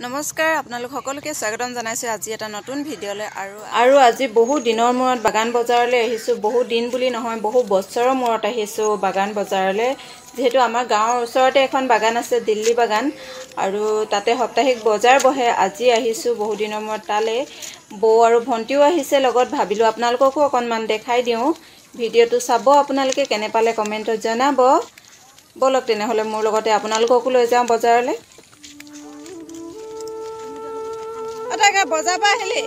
নমস্কাৰ আপোনালোক সকলোকে স্বাগতম জনাইছো আজি এটা নতুন ভিডিঅ'লৈ আৰু আৰু আজি বহু দিনৰ মূৰত বাগান বজাৰলৈ আহিছো। বহু দিন বুলি নহয়, বহু বছৰৰ মূৰত আহিছো বাগান বজাৰলৈ। যিহেতু আমাৰ গাঁৱৰ ওচৰতে এখন বাগান আছে, দিল্লী বাগান, আৰু তাতে সাপ্তাহিক বজাৰ বহে। আজি আহিছো বহু দিনৰ মূৰত তালে। বৌ আৰু ভণ্টিও আহিছে লগত, ভাবিলো আপোনালোককো অকণমান দেখাই দিওঁ। ভিডিঅ'টো চাব আপোনালোকে, কেনে পালে কমেণ্টত জনাব। ব'লক তেনেহ'লে মোৰ লগতে আপোনালোককো লৈ যাওঁ বজাৰলৈ। বজাৰ পৰা আহিলি?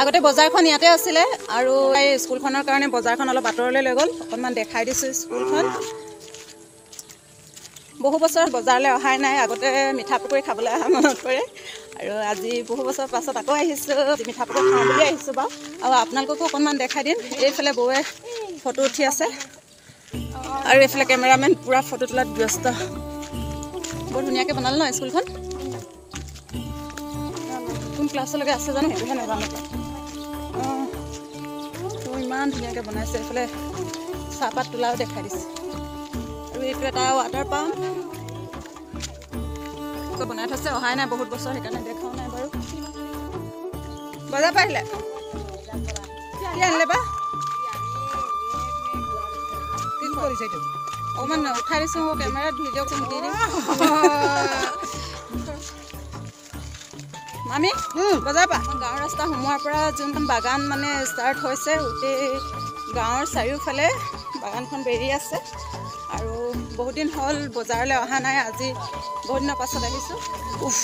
আগতে বজাৰখন ইয়াতে আছিলে আৰু এই স্কুলখনৰ কাৰণে বজাৰখন অলপ আঁতৰলৈ লৈ গ'ল। অকণমান দেখাই দিছোঁ স্কুলখন। বহু বছৰ বজাৰলৈ অহাই নাই, আগতে মিঠা পকৰি খাবলৈ অহা মনত পৰে। আৰু আজি বহু বছৰ পাছত আকৌ আহিছোঁ, মিঠা পকৰি খাওঁ বুলি আহিছোঁ বাৰু। আৰু আপোনালোককো অকণমান দেখাই দিম। এইফালে বৌৱে ফটো উঠি আছে আৰু এইফালে কেমেৰামেন পূৰা ফটো তোলাত ব্যস্ত। বৰ ধুনীয়াকৈ বনালে ন স্কুলখন? কোন ক্লাছলৈকে আছে জানো সেইটোহে নাজানো। অঁ, ইমান ধুনীয়াকৈ বনাইছে। এইফালে চাহপাত তোলাও দেখাই দিছে। আৰু এইটো এটা ৱাটাৰ পাম্প বনাই থৈছে, অহাই নাই বহুত বছৰ, সেইকাৰণে দেখাও নাই বাৰু। বজাৰ পৰা আহিলে? কি আনিলে বা? কি কৰিছে এইটো? অকণমান উঠাই দিছোঁ কেমেৰাত, ভিডিঅ' দি দিম। মামী বজাৰ পৰা গাঁৱৰ ৰাস্তা সোমোৱাৰ পৰা যোনখন বাগান মানে ষ্টাৰ্ট হৈছে, গোটেই গাঁৱৰ চাৰিওফালে বাগানখন বেৰি আছে। আৰু বহুত দিন হ'ল বজাৰলৈ অহা নাই, আজি বহুত দিনৰ পাছত আহিছোঁ। উফ,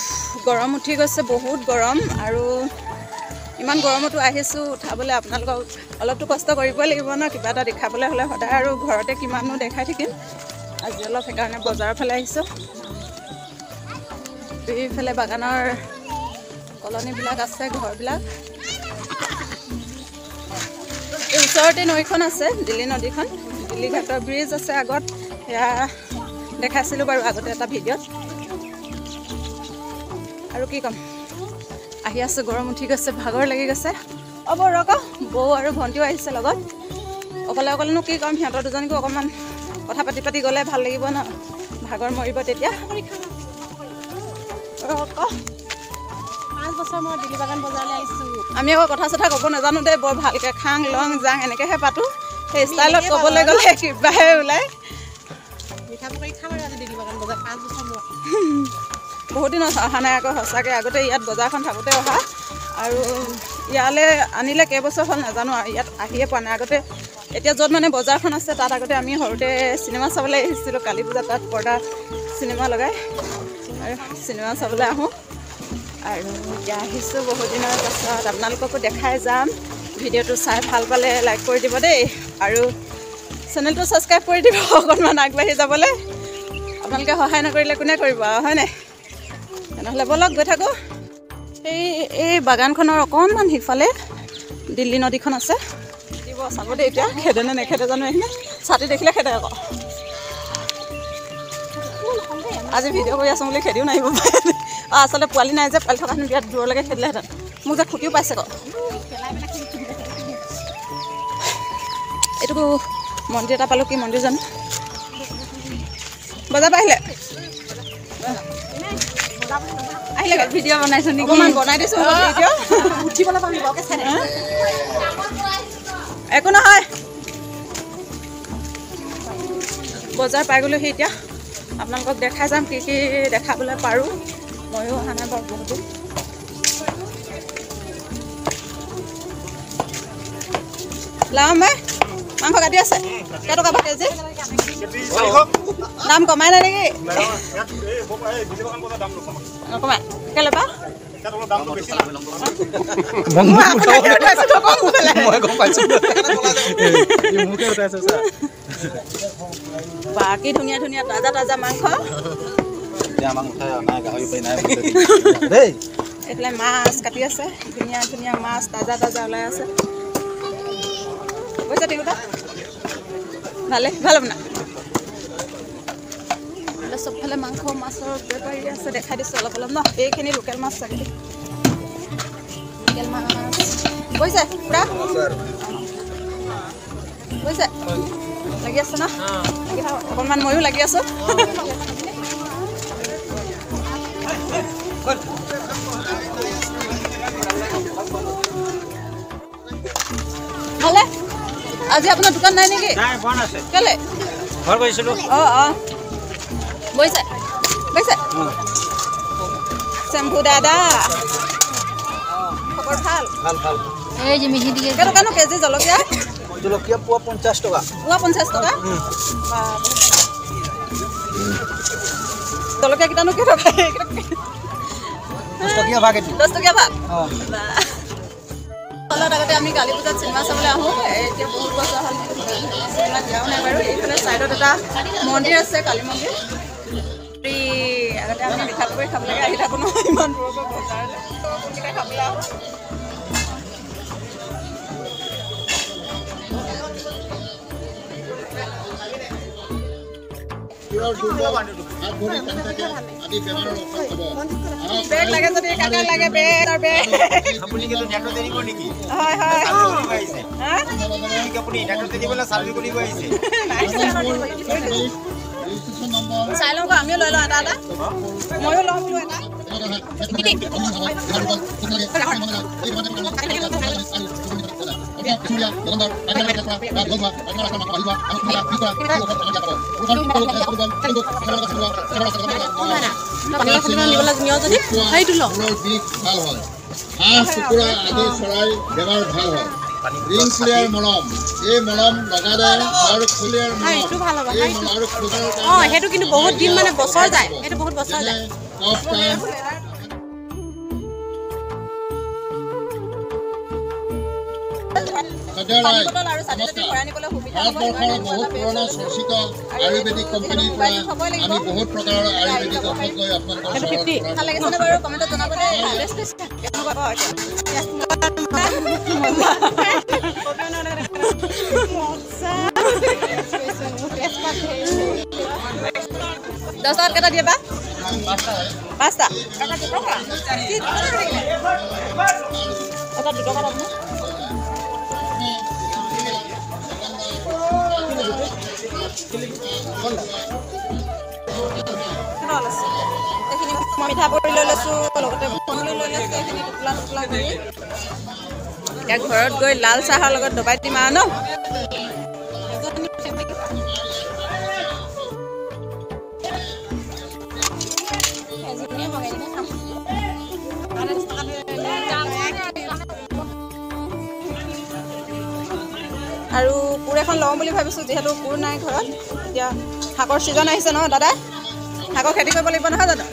গৰম উঠি গৈছে, বহুত গৰম। আৰু ইমান গৰমতো আহিছোঁ উঠাবলৈ আপোনালোকক, অলপতো কষ্ট কৰিবই লাগিব ন কিবা এটা দেখাবলৈ হ'লে সদায়। আৰু ঘৰতে কিমাননো দেখাই থাকিম, আজি অলপ সেইকাৰণে বজাৰৰ ফালে আহিছোঁ। এইফালে বাগানৰ কলনীবিলাক আছে, ঘৰবিলাক। এই ওচৰতে নৈখন আছে, দিল্লী নদীখন, দিল্লী ঘাটৰ ব্ৰিজ আছে আগত, সেয়া দেখাইছিলোঁ বাৰু আগতে এটা ভিডিঅ'ত। আৰু কি ক'ম, আহি আছোঁ, গৰম উঠি গৈছে, ভাগৰ লাগি গৈছে। অঁ বৌ ৰক, বৌ আৰু ভণ্টিও আহিছে লগত। অকলে অকলেনো কি ক'ম, সিহঁতৰ দুজনীকো অকণমান কথা পাতি পাতি গ'লে ভাল লাগিব ন, ভাগৰ মৰিব তেতিয়া। ৰক, 5 বছৰ মই দিল্লী বাগান বজাৰলৈ আহিছোঁ। আমি আকৌ কথা চথা ক'ব নাজানো দেই বৰ ভালকৈ, খাং লং জাং এনেকৈহে পাতোঁ। সেই ষ্টাইলত ক'বলৈ গ'লে কিবাহে ওলায়। মিঠা পকৰি খাম আৰু আজি দিল্লী বাগান বজাৰ 5 বছৰ মূৰত। বহুত দিনত অহা নাই আকৌ সঁচাকৈ। আগতে ইয়াত বজাৰখন থাকোঁতে অহা, আৰু ইয়ালৈ আনিলে কেইবছৰ হ'ল নাজানো, আৰু ইয়াত আহিয়ে পোৱা নাই আগতে। এতিয়া য'ত মানে বজাৰখন আছে তাত আগতে আমি সৰুতে চিনেমা চাবলৈ আহিছিলোঁ, কালী পূজাত তাত পৰ্দা চিনেমা লগাই আৰু চিনেমা চাবলৈ আহোঁ। আৰু এতিয়া আহিছোঁ বহুত দিনৰ পাছত, আপোনালোককো দেখাই যাম। ভিডিঅ'টো চাই ভাল পালে লাইক কৰি দিব দেই, আৰু চেনেলটো ছাবস্ক্ৰাইব কৰি দিব অকণমান আগবাঢ়ি যাবলৈ। আপোনালোকে সহায় নকৰিলে কোনে কৰিব আৰু, হয় নাই? তেনেহ'লে ব'লক গৈ থাকোঁ। এই বাগানখনৰ অকণমান সিফালে দিল্লী নদীখন আছে। দিব চাব দেই এতিয়া, খেদে নে নেখেদে জানো। এইখিনি ছাতি দেখিলে খেদে আকৌ। আজি ভিডিঅ' কৰি আছোঁ বুলি খেদিও নাহিব পাৰে। অঁ, আচলতে পোৱালি নাই যে, পোৱালি থকাহেঁতেন বিৰাট দূৰলৈকে খেদিলেহেঁতেন। মোক যে খুটিও পাইছে আকৌ। এইটো মন্দিৰ এটা পালোঁ, কি মন্দিৰ জানো। বজাৰ পৰা আহিলে? আহিলে ভিডিঅ' বনাইছোঁ নেকি? অকণমান বনাই দিছোঁ ভিডিঅ'। উঠিবলৈ পাবি বৰকৈ চাই। একো নহয়, বজাৰ পাই গ'লোহি। এতিয়া আপোনালোকক দেখাই যাম কি কি দেখাবলৈ পাৰোঁ। ময়ো অহা নাই বাৰু বহুত দিন। লাও মে মাংস কাটি আছে, কেইটকা বা কেজি? দাম কমাই নাই নেকি? নকমাই কেলে বা? বাকী ধুনীয়া ধুনীয়া তাজা তাজা মাংস। এইফালে মাছ কাটি আছে, ধুনীয়া ধুনীয়া মাছ তাজা তাজা ওলাই আছে। গৈছে টিকুটা ভালে ভাল আপোনাৰ। চবফালে মাংস মাছৰ বেপাৰী আছে, দেখাই দিছোঁ অলপ অলপ ন। এইখিনি লোকেল মাছ চাগে, লোকেল মাছ গৈছে পুৰা গৈছে। লাগি আছে ন? লাগি থাকক অকণমান, ময়ো লাগি আছোঁ। ভালে, আজি আপোনাৰ দোকান নাই নেকি? কেলে? অঁ অঁ, বহিছে বহিছে। চেম্পু দাদা, খবৰ ভাল? কেইটকানো কেজি জলকীয়া? জলকীয়া পোৱা 50 টকা। পোৱা 50 টকা? জলকীয়া কেইটানো কেইটকা? 10 টকীয়া ভাগ। 10 টকীয়া ভাগ। অলপ আগতে আমি কালী পূজাত চিনেমা চাবলৈ আহোঁ, এতিয়া বহুত বছৰ হ'ল চিনেমা দিয়াও নাই বাৰু। এইফালে ছাইডত এটা মন্দিৰ আছে, কালী মন্দিৰ। আগতে আমি মিঠা পকৰি খাবলৈকে আহি থাকোঁ নহয় ইমান দূৰৰ পৰা বজাৰলৈ, কোনকেইটা খাবলৈ আহোঁ। বেগ লাগে যদি কাকা লাগে বেগ আৰু বেগ। হয় হয়, চাই লওঁ, আমিও লৈ লওঁ এটা এটা, ময়ো লওঁ বোলো এটা। হাঁহ কুকুৰা আদি চৰাই বেমাৰ ভাল হয়। ৰিং ক্লিয়াৰ মলম, এই মলম লগালে আৰু খুলিয়াৰ মলম সেইটো কিন্তু বহুত দিন মানে বছৰ যায়, সেইটো বহুত বছৰ যায়। ভাৰতবৰ্ষৰ বহুত পুৰণা চৰ্চিত আয়ুৰ্বেদিক কোম্পানীৰ পৰা আমি বহুত প্ৰকাৰৰ আয়ুৰ্বেদিক ঔষধ লৈ আপোনালোকৰ দহ টকাত কেইটা দিয়ে বা? পাঁচটা। এটা 2 টকা পাব। এইখিনি মই মিঠা পৰি লৈ লৈছোঁ, লগতে ফল লৈ লৈছোঁ, এইখিনি টোপোলা টোপোলা কৰি এতিয়া ঘৰত গৈ লাল চাহৰ লগত দবাই দিম আৰু ন। আৰু কোৰ এখন লওঁ বুলি ভাবিছোঁ, যিহেতু কোৰ নাই ঘৰত। এতিয়া শাকৰ ছিজন আহিছে নহয় দাদা, শাকৰ খেতি কৰিব লাগিব নহয় জানো?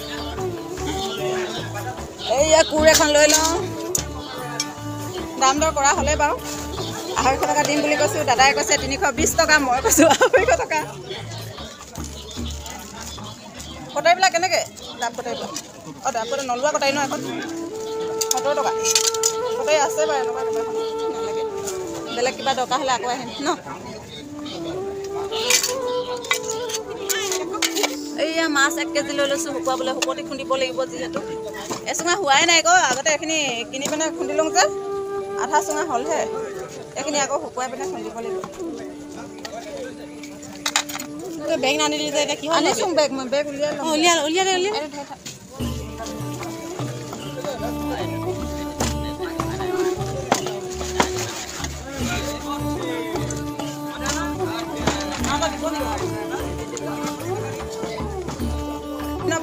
এইয়া কোৰ এখন লৈ লওঁ। দাম দৰ কৰা হ'লে বাৰু 250 টকা দিম বুলি কৈছোঁ, দাদাই কৈছে 320 টকা, মই কৈছোঁ 250 টকা। কটাৰীবিলাক কেনেকৈ ডাব কটাৰীবিলাক? অঁ, ডাব কটাৰী নলোৱা কটাৰী ন এখন 70 টকা। কটাৰী আছে বাৰু এনেকুৱা কিবা এখন নালাগে, বেলেগ কিবা দৰকাৰ হ'লে আকৌ আহিম ন। এইয়া মাছ 1 কেজি লৈ লৈছোঁ শুকুৱাবলৈ, শুকতি খুন্দিব লাগিব যিহেতু এচুঙা হোৱাই নাই আকৌ, আগতে এইখিনি কিনি পিনে খুন্দি লওঁ যে, আধা চুঙা হ'লহে, এইখিনি আকৌ শুকুৱাই পিনে খুন্দিব লাগিব। বেগ নানিলি যে এতিয়া কি হ'ল? আনিছোঁ বেগ, মই বেগ উলিয়াই লওঁ। উলিয়াই উলিয়াই উলিয়াই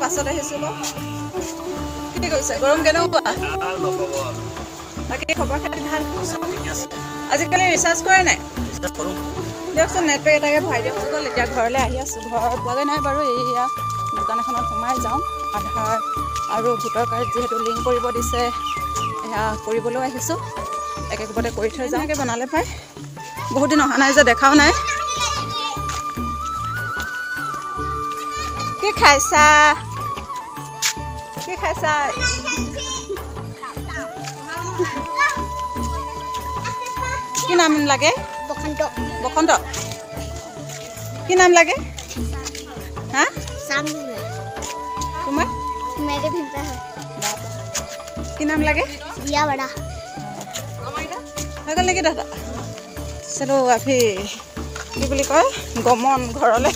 পাছত আহিছোঁ বাৰু। কি কৰিছে? গৰম কেনেকুৱা? বাকী খবৰ খাতি ভাল? আজিকালি ৰিচাৰ্জ কৰে নাই? দিয়কচোন নেট পেক এটাকে ভৰাই দিয়ক। গ'ল এতিয়া ঘৰলৈ আহি আছোঁ, ঘৰ পোৱাগৈ নাই বাৰু। এইয়া দোকান এখনত সোমাই যাওঁ, আধাৰ আৰু ভোটৰ কাৰ্ড যিহেতু লিংক কৰিব দিছে, সেয়া কৰিবলৈও আহিছোঁ, একে কোবতে কৰি থৈ যাওঁ। বনালে পাই বহুত দিন অহা নাই যে, দেখাও নাই। কি খাইছা? কি খাইছা? কি নাম লাগে? বসন্ত। বসন্ত। কি নাম লাগে? হা? তোমাৰ? কি নাম লাগে? रिया बड़ा। হৈ গ'ল নেকি দাদা? চলো আভি। কি বুলি কয় গমন ঘৰলৈ।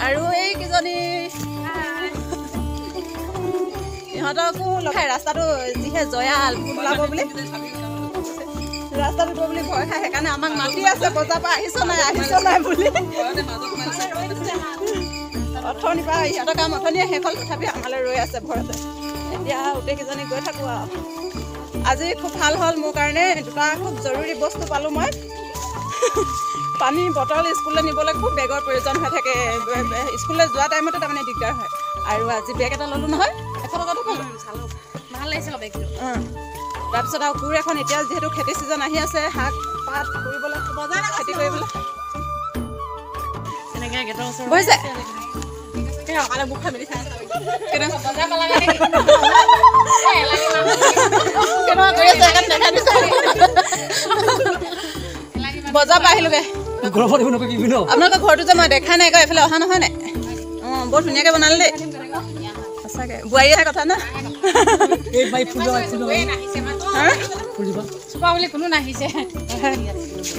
আৰু এই কেইজনী ইহঁতকো লগাই ৰাস্তাটো যিহে জয়াল ওলাব বুলি ৰাস্তাটো বুলি ভয় খাই, সেইকাৰণে আমাক মাতি আছে বজাৰৰ পৰা আহিছ নাই আহিছ নাই বুলি। অথনিৰ পৰা ইহঁতৰ কাম অথনিয়ে শেষ হ'ল, তথাপি আমালৈ ৰৈ আছে ভয়তে। এতিয়া গোটেইকেইজনী গৈ থাকোঁ আৰু। আজি খুব ভাল হ'ল মোৰ কাৰণে, দুটা খুব জৰুৰী বস্তু পালোঁ মই। পানী বটল স্কুললৈ নিবলৈ খুব বেগৰ প্ৰয়োজন হৈ থাকে, স্কুললৈ যোৱা টাইমতে তাৰমানে দিগদাৰ হয়। আৰু আজি বেগ এটা ল'লোঁ নহয়, 100 টকাটো পালোঁ, ভাল লাগিছে বেগটো। তাৰপিছত আৰু কোৰ এখন, এতিয়া যিহেতু খেতি ছিজন আহি আছে, শাক পাত কৰিবলৈ খেতি কৰিবলৈ বহিছে। বজাৰ পৰা আহিলোগে। আপোনালোকৰ ঘৰটো যে মই দেখা নাই, এইফালে অহা নহয় নাই? অঁ, বৰ ধুনীয়াকৈ বনালে দেই সঁচাকৈ, বোৱাৰী কথা না।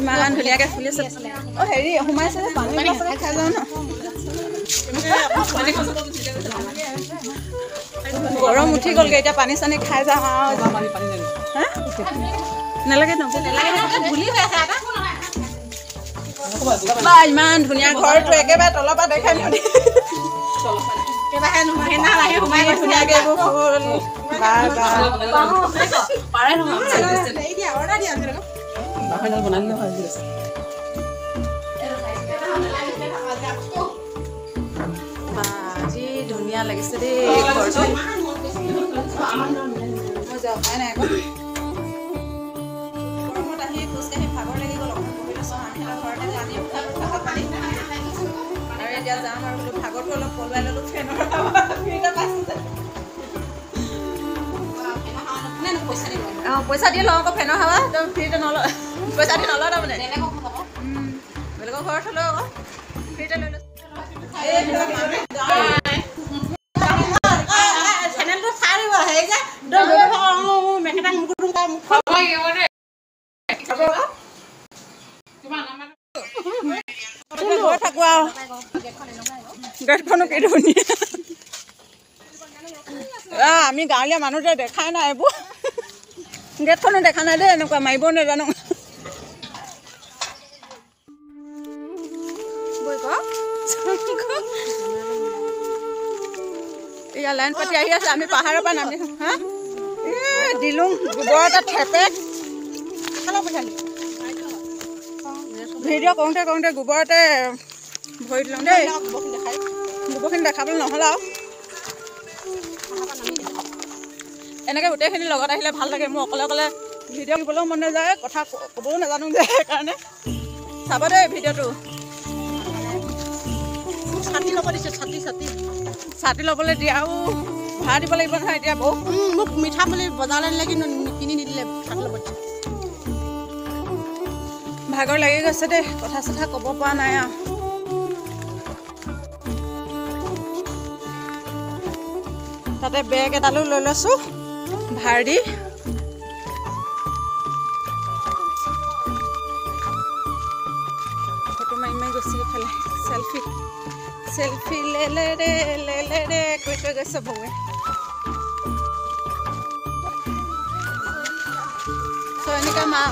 ইমান ধুনীয়াকৈ ফুলিছে। অঁ, হেৰি সোমাইছে পানী খাই যাওঁ ন। গৰম উঠি গ'লগৈ, এতিয়া পানী চানী খাই যাওঁ আৰু। নালাগে ন, বা ইমান ধুনীয়া ঘৰটো একেবাৰে তলৰ পৰা দেখাই নিদিয়ে। ধুনীয়াকৈ এইবোৰ ফুল। যি ধুনীয়া লাগিছে দেই ঘৰটো। মই যাওঁ নাই আকৌ, গৰমত আহি খোজকাঢ়ি ভাগৰ লাগি গ'ল, অকণমান বহি লৈছোঁ। আমি ঘৰতে পানী খালোঁ, পানী। আৰু এতিয়া যাম আৰু বোলো ভাগৰটো অলপ পলুৱাই ল'লোঁ, ফেনৰ ফ্ৰীতে পাইছোঁ যে। অঁ, পইচা দি লওঁ আকৌ ফেনৰ হাৱা, একদম ফ্ৰীতে নলওঁ, পইচা দি নলওঁ তাৰমানে। বেলেগৰ ঘৰত হ'লেও আকৌ ফ্ৰীতে লৈ লৈছোঁ। থাকো আৰু গেটখনো কি ধুনীয়া। আমি গাঁৱলীয়া মানুহ যে দেখাই নাই এইবোৰ, গেটখনো দেখা নাই দেই, এনেকুৱা মাৰিব নাজানো। এয়া লাইন পাতি আহি আছে, আমি পাহাৰৰ পৰা নামি। হা, এই দিলোঁ গোবৰ এটা থেপেক। ভিডিঅ' কৰোঁতে কৰোঁতে গোবৰতে ভৰি দিলোঁ দেই, গোবৰখিনি দেখাবলৈ নহ'ল আৰু। এনেকৈ গোটেইখিনি লগত আহিলে ভাল লাগে, মোৰ অকলে অকলে ভিডিঅ' দিবলৈও মন নাযায়, কথা ক'বও নাজানো যে, সেইকাৰণে চাব দেই ভিডিঅ'টো। ছাতি ল'ব দিছে, ছাতি ছাতি ছাতি ল'বলৈ দিয়ে আৰু ভাড়া দিব লাগিব নহয় এতিয়া বৌ। মোক মিঠা বুলি বজাৰলৈ নিলে কিন্তু কিনি নিদিলে, ছাতি ল'ব দিছে। ভাগৰ লাগি গৈছে দেই, কথা চথা ক'ব পৰা নাই আৰু। তাতে বেগ এডালো লৈ লৈছোঁ ভাৰ দি। ফটো মাৰি মাৰি গৈছে এইফালে, চেলফি চেলফি লে লে ৰে লে লে ৰে কৈ কৈ গৈছে বৌৱে। চয়নিকা মা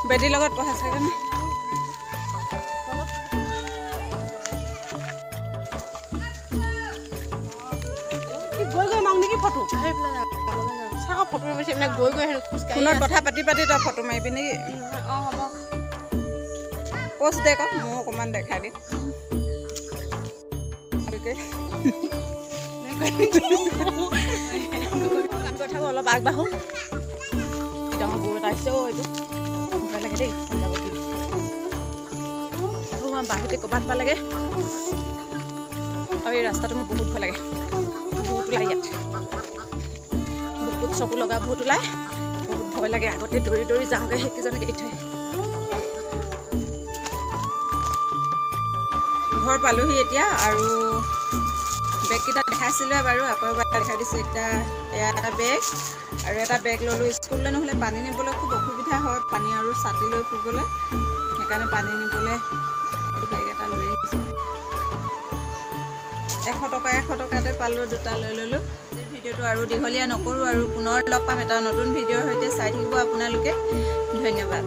বেটীৰ লগত পঢ়া চাগে ন। ফোনত কথা পাতি পাতি তই ফটো মাৰিবি নেকি? প'ষ্ট দে আকৌ, ময়ো অকণমান দেখাই দিম। থাকোঁ অলপ আগবাঢ়ো। ডাঙৰ গৰু এটা আহিছে অ', এইটো ভয় লাগে দেই, যাব কি বাহিৰতে ক'ৰবাত পালেগে। আৰু এই ৰাস্তাটো মোৰ বহুত ভয় লাগে, ভূত ওলায় ইয়াত, বহুত চকু লগা ভূত ওলায়, বহুত ভয় লাগে। আগতে দৌৰি দৌৰি যাওঁগৈ সেইকেইজনকে এৰি থৈ। ঘৰ পালোহি এতিয়া, আৰু বেগকেইটা দেখাইছিলোঁ বাৰু, আকৌ এবাৰ দেখাই দিছোঁ। এতিয়া এয়া এটা বেগ আৰু এটা বেগ ল'লোঁ। স্কুললৈ নহ'লে পানী নিবলৈ খুব অসুবিধা হয়, পানী আৰু ছাতি লৈ ফুৰিবলৈ, সেইকাৰণে পানী নিবলৈ বেগ এটা লৈ আহিছোঁ। 100 টকা 100 টকাতে পালোঁ, দুটা লৈ ল'লোঁ। ভিডিঅ'টো আৰু দীঘলীয়া নকৰোঁ আৰু পুনৰ লগ পাম এটা নতুন ভিডিঅ'ৰ সৈতে। চাই থাকিব আপোনালোকে। ধন্যবাদ।